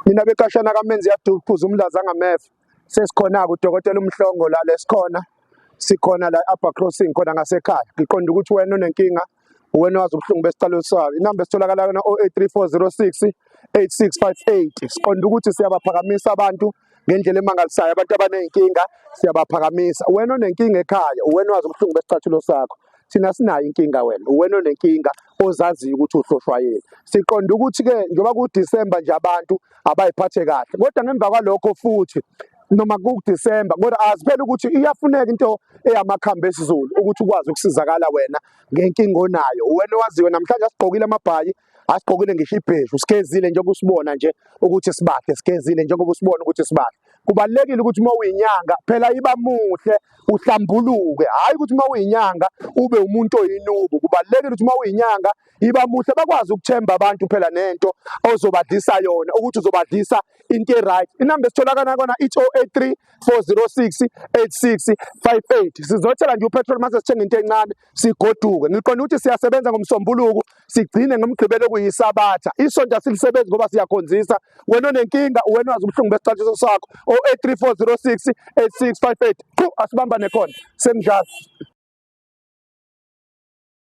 Nina bekashana kaMenzi yaduphuza umlaza ngamefa. Sesikhona-ke udokotela uMhlongo la lesikhona. Sikhona la Upper Crossing khona ngasekhaya. Ngiqonda ukuthi wena unenkinga, wena wazi ubuhlungu besicalo sakho. Inamba esitholakala yona 083406 8658. Siqonda ukuthi siyabaphakamisa abantu ngendlela emangalisayo, abantu abaney'nkinga siyabaphakamisa. Wena onenkinga ekhaya, wena wazi ubuhlungu besicathulo sakho. Thina sinayo inkinga, wena uwena onenkinga ozaziyo ukuthi uhloshwa yini. Siqonda ukuthi-ke njengoba kuDisemba nje abantu abayiphathe kahle, kodwa ngemva kwalokho futhi noma kuDisemba, kodwa aziphela ukuthi iyafuneka into eyamakhambi esiZulu ukuthi ukwazi ukusizakala wena ngenkinga onayo, wena owaziyo. Namhlanje asigqokile amabhayi, asigqokile ngisho ibheshu, sigezile njengoba usibona nje ukuthi sibahle, sigezile njengoba usibona ukuthi sibahle. Kubalulekile ukuthi uma uyinyanga phela iba muhle, uhlambuluke, hhayi ukuthi uma uyinyanga ube umuntu oyinubu. Kubalulekile ukuthi uma uyinyanga iba muhle, bakwazi ukuthemba abantu phela nento ozobadlisa yona, ukuthi uzobadlisa into e-right. Inamba esitholakala kona ithi 083 406 8658. Sizothela nje upetrol mase sithenga into encane sigoduke. Ngiqonda ukuthi siyasebenza ngomsombuluko, sigcine ngomgqibelo kuyisabatha. Isonto asilisebenzi ngoba siyakhonzisa. Wena onenkinga, wena wazi ubuhlungu besicathulo sakho. 083406 8658. Qhu, asibambane khona senginjalo.